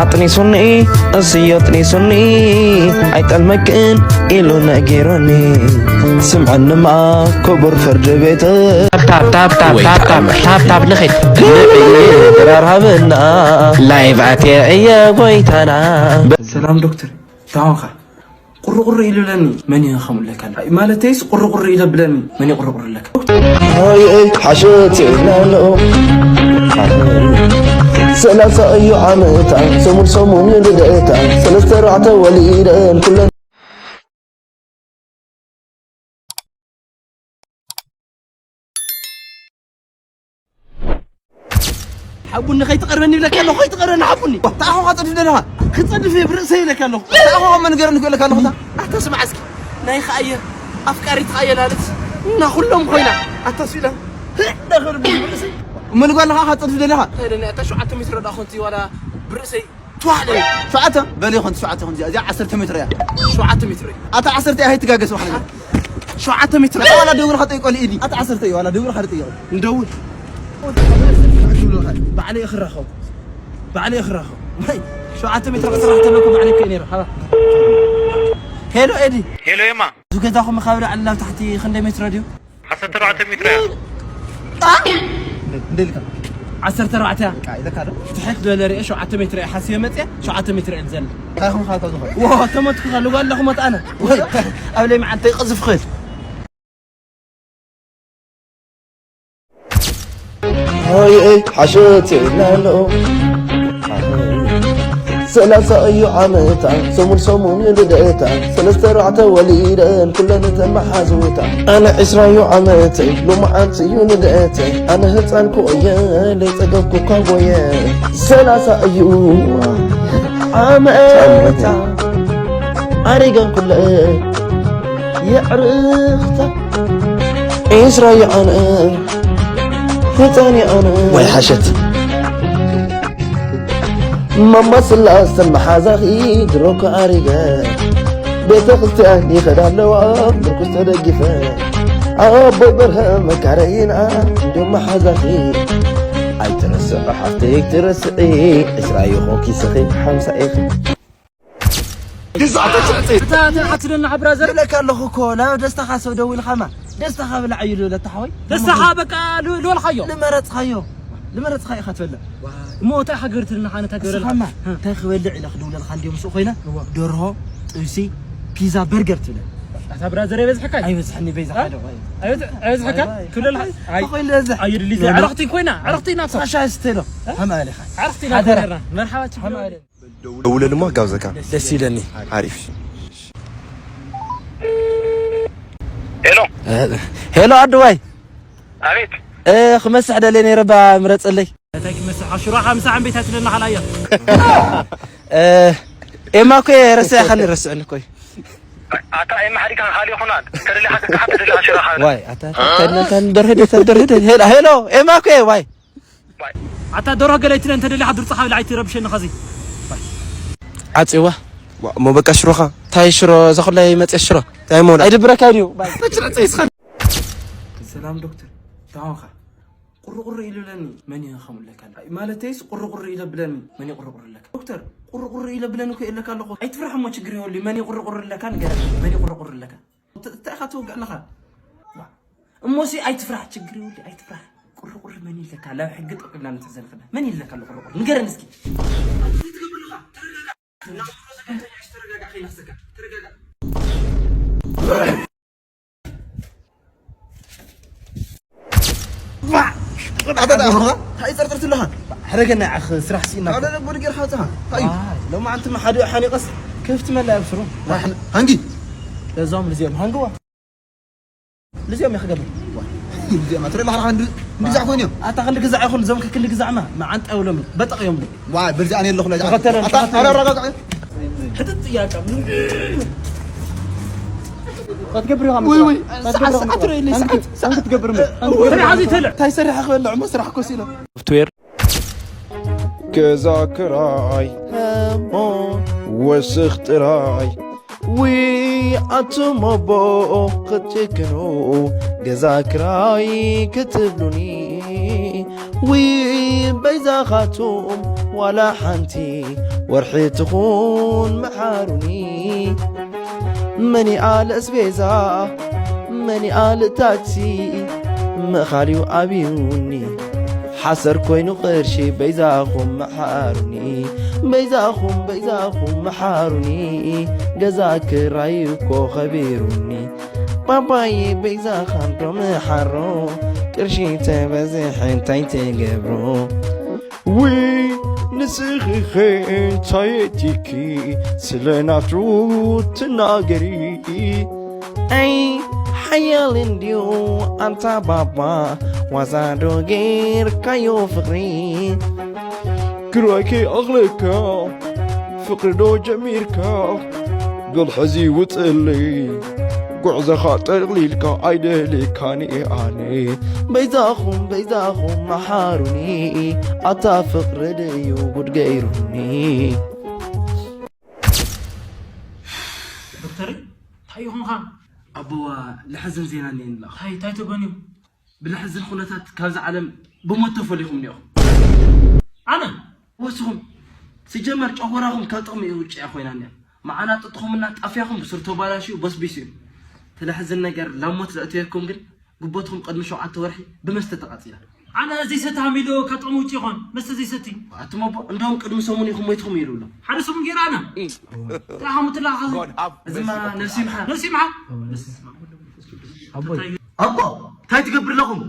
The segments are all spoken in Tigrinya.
ኣጥኒሱኒ፣ እሱ ኣጥኒሱኒ፣ ኣይጠልመክን ኢሉ ነጊሩኒ። ስምዐንማ ክቡር ፍርዲ ቤት። ታብ፣ ታብ፣ ታብ፣ ወይ ታብ፣ ታብ፣ ታብ፣ ታብ ንኺድ። ንዕይ ድራር ሃበና። ላይቭ ኣትየ እየ ጎይታና። ሰላም ዶክተር፣ እንታይ ኾንካ? ቁሪ ቁሪ ኢሉ ብለኒ። መን እዩ ከምኡ ኢለካ ኣሎ? ማለተይስ ቁሪ ቁሪ ኢለ ብለኒ። መን እዩ ቁሪ ቁሪ ኢለካ? ሆይ ሓሸት ይብላሎ። ሰላሳ እዩ ዓመታ፣ ሰሙን ሰሙን ልደታ፣ ሰለስተ ኣርባዕተ ወሊደን ኩለን። ሓቡኒ ከይትቐርበኒ ይብለካ ኣለኹ፣ ከይትቐርበኒ ሓቡኒ። ተኣኹኻ ጸድፍ ደለኻ። ክጸድፍ እየ ብርእሰይ ይብለካ ኣለኹ። ተኣኹኻ መንገርኒ ክብለካ ኣለኹ። ኣታ ስማዕ እስኪ። ናይ ኸኣየ ኣፍቃሪት ኸኣየ ላልት እና ኩሎም ኮይና። ኣታ ስኢላ። ህእ፣ ዳኸር ብርእሰይ። መን ጓል ኸኣ ጸድፍ ደለኻ። እንታይ ደለኒ? ኣታ ሸውዓተ ሜትሮ ዳ ኾንቲ ዋላ ብርእሰይ። ትዋሕለ። ሸውዓተ? በል ይኹን፣ ሸውዓተ ይኹን። እዚኣ፣ እዚኣ ዓሰርተ ሜትሮ እያ። ሸውዓተ ሜትሮ እያ። ኣታ ዓሰርተ እያ፣ ኣይትጋገስ ዋሕለ። ሸውዓተ ሜትሮ። ኣታ ዋላ ደውልኻ ጠይቆ ልኢዲ። ኣታ ዓሰርተ እዩ፣ ዋላ ደውልኻ ጠይቆ። እንደውል። ባዕለይ እኽራኸው። ባዕለይ እኽራኸው። ወይ፣ ሸውዓተ ሜትሮ ክስራሕ ተለኩ ባዕለይ ከይ ነይረ። ሃባ። ሄሎ ኤዲ። ሄሎ ኤማ። እዚ ገዛኹም ካብ ላዕሊ ናብ ታሕቲ ክንደይ ሜትሮ ድዩ? ዓሰርተ ኣርባዕተ ሜትሮ እያ። አ? እንደ ኢልካ? ዓሰርተ ኣርባዕተ እያ። ቃ ኢለካ ዶ? ትሕት ዝበለ ርኤ ሸውዓተ ሜትሮ እየ ሓስየ መፅየ፣ ሸውዓተ ሜትሮ እየ ዝዘል። እንታይ ኹም ኻልካ ዝኾነ? ዎ፣ ተመትኩ ኻሉ ጓል ኣለኹ መት ኣነ። ወይ፣ ኣብ ለይ መዓልቲ ይቕዝፍ ኽእል። ሆይ ሓሸት ይብላሎ። ሰላሳ እዩ ዓመታ፣ ሰሙን ሰሙን ልደታ፣ ሰለስተ ኣርባዕተ ወሊደን ኩለን ተመሓዙታ። ኣነ ዕስራ እዩ ዓመተይ፣ ሎማዓንቲ እዩ ልደተይ፣ ኣነ ህፃን ክቆየ ለይፀገብኩ እኳ ጎየ። ሰላሳ እዩ ዓመታ፣ ኣሪገን ኩለን የዕርኽታ። ዒስራ ይዓነ ህፃን ይዓነ። ወይ ሓሸት። ማማ ስላሰን መሓዛኺ ድሮ እኮ ኣሪገ። ቤተ ክርስቲያን ይኸዳ ኣለዋ ምርኩስ ተደጊፈ። ኣቦይ በርሀ መካረይና እንዲም መሓዛኺ። ኣይትረስዕ ሓፍተይ ኣይትረስዒ። ዒስራ ይኹን ኪስኺ ሓምሳ ኢኺ። እታ፣ እታ፣ እታ ትደና ብራዘር። ይብለካ ኣለኹ እኮ፣ ናብ ደስታኻ ሰብ ደዊልካማ። ደስታኻ ብላዕ እዩ ልብለታ ሓወይ። ደስታኻ በቃ ል-፣ ልበልካዮ። ልመረጽካዮ። ልመረጽካዮ ኢኻ ትበልዕ። እሞ እንታይ ኢኻ ገርትልና፣ ኣነ እንታይ ገረልካ? ንስኻማ፣ እ። እንታይ ክበልዕ ኢለ ክድውለልካ እንድዮ ምስኡ ኮይነ? እዋ። ደርሆ፣ ጥብሲ፣ ፒዛ፣ በርገር ትብለ። ኣታ ብራዘር ኣይበዝሐካይ? ኣይበዝሐኒ በይዛኻ እ? ዶ፣ ኣይ። ኣይበዝ-፣ ኣይበዝሐካ? ኣይ፣ ኣይ። ክብለልካ? ኣይ። ኣይ። ተኾይኑ ዝበዝሕ። ኣየድሊ፣ እዚ ኣዕርኽቲ ኮይና፣ ኣዕርኽቲ ኢና። ሻሂ ስተ ዶ። ሃም ኣለኻ። ኣዕርኽቲ ኢና ሓደራ። ኮይና። መርሓባ ችግር የለን። ደውለልሞ ጋብዘካ። ደስ ይለኒ። ሓሪፍ። ሄሎ። ሄሎ ኣድዋይ። ኣቤት። እ፣ ክመስሕ ደልየ ነይረ፣ ባ ምረጸለይ። እንታይ ክመስሕ? ሽሮ ሓምሳ ዓንቤት ኣይትለና ሓላያ። እ፣ ኤማ እኮ ረሲዕካኒ፣ ረስዕኒ እኮ እዩ። ኣታ ኤማ ሓዲካ ካልእ ይኹናል። ተደሊኻ ክትሓት፣ ተደሊኻ ሽሮ ካልእ። ዋይ፣ ኣታ፣ ኣታ፣ ኣታ፣ ደርህደ፣ ተደርህደ። ሄሎ፣ ሄሎ፣ ኤማ እኮ ዋይ። ኣታ ደርሆ ገለ ኣይትለ እንተ ደሊኻ ድርጽኻ ብላ ኣይትረብሸኒ ኸዚ። ዓጽዋ። ዋ፣ እሞ በቃ ሽሮኻ። ታይ ሽሮ፣ እዛ ኩላይ መጽያ ሽሮ። ታይ ሞላ። ኣይድብረካ ድዩ? ባይ። ሰላም ዶክተር፣ እንታይ ኾንካ? ቁሪ ቁሪ ኢሉ ብለኒ፣ መን እዩ ከምኡ ኢለካ? ማለተይስ ቁሪ ቁሪ ኢለ ብለኒ፣ መን እዩ ቁሪ ቁሪ ኢለካ? ዶክተር፣ ቁሪ ቁሪ ኢለ ብለኒ እኮ ኢለካ ኣለኹ። ኣይትፍራሕ እሞ ችግር የብሉ። መን እዩ ቁሪ ቁሪ ኢለካ ንገረኒ። መን እዩ ቁሪ ቁሪ ኢለካ? ት-፣ እንታይ ኢኻ ትወግዕ ኣለኻ? ዋ። እሞሲ ኣይትፍራሕ፣ ችግር የብሉ፣ ኣይትፍራሕ። ቁሪ ቁሪ መን ኢለካ? ላብ ሕጊ ጠቂምና ንትሕዘ ንኽእል። መን ኢለካ ኣሎ ቁሪ ቁሪ? ንገረኒ እስኪ። ተረጋጋ፣ ተረጋጋ። ተረጋጋ፣ ከይነኽሰካ። ተረጋጋ። ኣታ እንታይ ኾንካ? እንታይ ጸርጽርት ኣለኻ? ሕረገና፣ ኣኽ፣ ስራሕ ስኢና። ኣደ ደቦ ድጌር ሓውጽኻ። እንታይ እዩ? ዋይ፣ ሎማዓንቲ መሓዲኡ ሓኒቐስ ክፍቲ መላ የብስሩ። ዋይ፣ ሃንጊ። ለዞም ልዚኦም ሃንግዋ። ልዚኦም እየ ክገብር። ልዚኦም ኣትረ ለኻ ክንዲ፣ ክንዲ ግዛዕ ኮይኑ እዮም። ኣታ ክንዲ ግዛዕ ይኹን፣ እዞም ክንዲ ግዛዕማ መዓንጣ ይብሎም፣ በጠቕ እዮም። ዋይ፣ በዚ ኣነ ኣለኹ ለዚ። ተኸተለን፣ ኣታ፣ ተኸተለን። ኣረ፣ ኣረጋግዐ። ሕጥጥ እያልካ። ክትገብር ኢኻ ወይ፣ ወይ። ክትገብር ሰዓት፣ ኢኻ። ሰዓት ትረእየለይ፣ ሰዓት፣ ሰዓት። ክትገብር ምን? ወይ፣ ወይ። እንታይ ሓዚተለ? እንታይ ሰሪሐ ክበልዕ እሞ ስራሕ ኮስ ኢለ። ሶፍትዌር። ገዛ ክራይ፣ ወስኽ ጥራይ። ዊ ኣቱም ኣቦ ክትጭክኑ፣ ገዛ ክራይ ክትብሉኒ። ዊ በይዛኻቱም ዋላ ሓንቲ ወርሒ ትኹን መሓሩኒ። መን ይኣል ኣስቤዛ፣ መን ይኣል ታክሲ፣ ምኻልዩ ኣብዩኒ። ሓሰር ኮይኑ ቅርሺ፣ በይዛኹም መሓሩኒ። በይዛኹም፣ በይዛኹም መሓሩኒ። ገዛ ክራይ እኮ ኸቢሩኒ። ባባዬ በይዛኻ እንዶ መሓሮ፣ ቅርሺ ተበዝሐ እንታይ ትገብሮ? ውይ ንስኺ ኸ እንታይ የእቲኪ ስለ ናቱ ትናገሪ? ኣይ ሓያል እንድዩ ኣንታ ባባ፣ ዋዛ ዶ ጌርካዮ ፍቕሪ? ግራይ ከይኣኽለካ ፍቕሪ ዶ ጀሚርካ? በል ሕዚ ውፅለይ ጉዕዞኻ ጠቕሊልካ፣ ኣይደልየካን እየ ኣነ። በይዛኹም በይዛኹም መሓሩኒ፣ ኣታ ፍቕሪ ድዩ ጉድ ገይሩኒ። ዶክተር እንታይ ይኹንኻ? ኣቦዋ ልሕዝን ዜና እኒኤ ንላእኹ። እንታይ እንታይ ተገንዩ? ብልሕዝን ኩነታት ካብዛ ዓለም ብሞት ተፈሊኹም እኒኦኹም። ኣነ? ወስኹም። ሲጀመር ጨጎራኹም ካብ ጥቕሚ ውጭ እያ ኮይና እኒኣ። መዓና ጥጥኹምና ጣፍያኹም ብሱር ተባላሽዩ በስቢሱ እዩ። እቲ ለሕዝን ነገር ላብ ሞት ዘእተየኩም ግን ጉቦትኹም ቅድሚ ሸውዓተ ወርሒ ብመስተ ተቓጺላ። ኣነ ዘይሰቲ ሃሚዶ ካብ ጥቕሚ ውጭ ይኾን መስተ ዘይሰቲ። ኣቱም ኣቦ እንደውም ቅድሚ ሰሙን ኢኹም ሞይትኹም ኢሉ ኣሎ። ሓደ ሰሙን ገይሩ ኣነ? እ። ጥራኻ ምትላኻ። እዚማ ነብሲ ይምሓር። ነብሲ ይምሓር። ኣቦ እንታይ ትገብር ኣለኹም?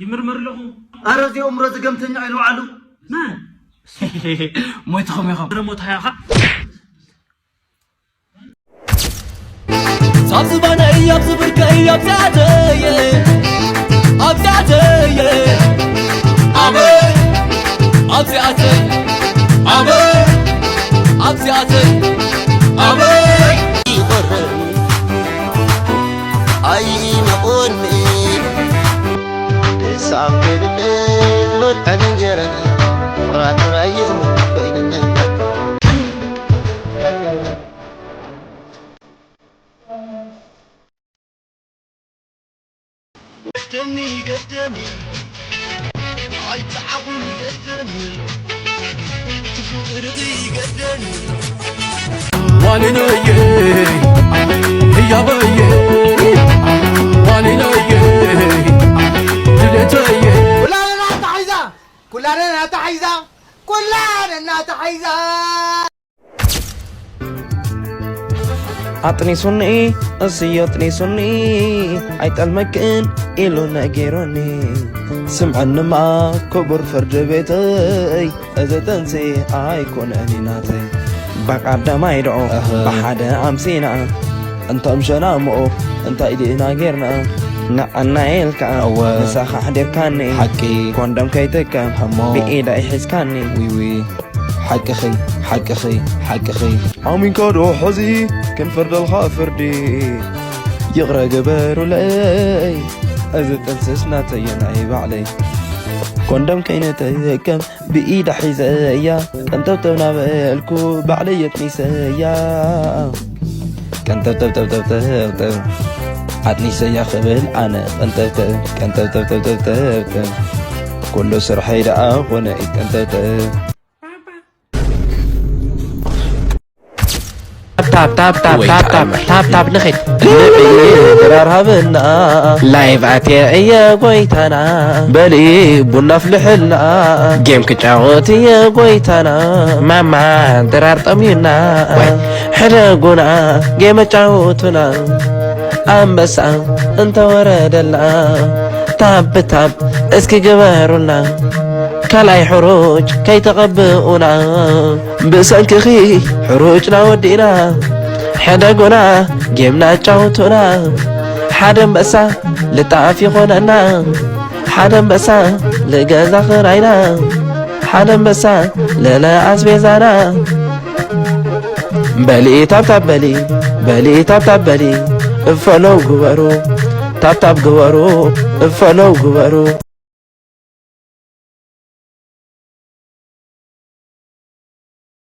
ይምርመር ኣለኹ። ኣረ እዚኦም ረዚ ገምተኛ ኢሉ ዓሉ። መን? ሞይትኹም ኢኹም። ኣረ ሞት ሃያኻ። ኣብ ዝባነይ፣ ኣብ ዝብርከይ፣ ኣብዚኣተየ፣ ኣብዚኣተየ፣ ኣበይ፣ ኣብዚኣተይ፣ ኣበይ፣ ኣብዚኣተይ፣ ኣበይ። ይቐርብ ኣይነቑኒ። ክሳብ ከይብልዕ እንጀራ ጥራጥራ ይኹን ኮይንኒ። ገደኒ ገደኒ ኣይተዓቑን ገደኒ ትፍቕርኺ ገደኒ። ዋኒነየ ህያበየ ዋኒነየ ድሌተየ ኩላን እናተሓይዛ ኩላን እናተሓይዛ ኩላን እናተሓይዛ። ኣጥኒሱኒ፣ እሱ ኣጥኒሱኒ፣ ኣይጠልመክን ኢሉ ነጊሩኒ። ስምዐንማ ክቡር ፍርዲ ቤተይ፣ እዚ ጥንሲ ኣይኮነን ናተይ። ብቐዳማይ ደዖ እህ። ብሓደ ኣምሲና፣ እንቶም ሸናምኦ እንታይ ዲና ጌርና? ንዓና ኢልካ እወ። ምሳኻ ኣሕዲርካኒ። ሓቂ። ኮንዶም ከይጥቀም እሞ። ብኢደይ ሒዝካኒ። ዊዊ። ሓቅኺ፣ ሓቅኺ፣ ሓቅኺ። ኣሚንካ ዶ ሕዚ ክንፈርደልካ ፍርዲ? ይቕረ ግበሩለይ፣ እዚ ጥንስስ ናተየ ናይ ባዕለይ። ኮንዶም ከይንጥቀም ብኢዳ ሒዘያ፣ ቀንጠብጠብ ናበልኩ ባዕለይ የጥኒሰያ። ቀንጠብጠብጠብጠብጠብ፣ ኣጥኒሰያ ክብል ኣነ ቀንጠብጠብ፣ ቀንጠብጠብጠብጠብጠብ። ኩሉ ስርሐይ ደኣ ኾነ ቀንጠብጠብ። ታፕ ታፕ ታፕ ወይ ታፕ ታፕ ታፕ ታፕ ንኺድ። ድራር ሃብና። ላይቭ ኣትየ እየ ጎይታና። በሊ ቡና ኣፍልሕልና። ጌም ክጫወት እየ ጎይታና። ማማ ድራር ጠምዩና። ወይ። ሕደጉና ጌም ኣጫውቱና። ኣንበሳ እንተወረደልና። ታፕ ታፕ እስኪ ግበሩልና። ካልኣይ ሕሩጭ ከይተቐብኡና። ብሰንክኺ ሕሩጭና ወዲእና። ሕደጉና ጌምና ኣጫውቱና። ሓደ ኣንበሳ ልጣፍ ይኾነና። ሓደ ኣንበሳ ልገዛ ኽራይና። ሓደ ኣንበሳ ልለ ኣስቤዛና። በሊ ታብታብ በሊ፣ በሊ ታብታብ በሊ። እፈለው ግበሩ፣ ታብታብ ግበሩ፣ እፈለው ግበሩ።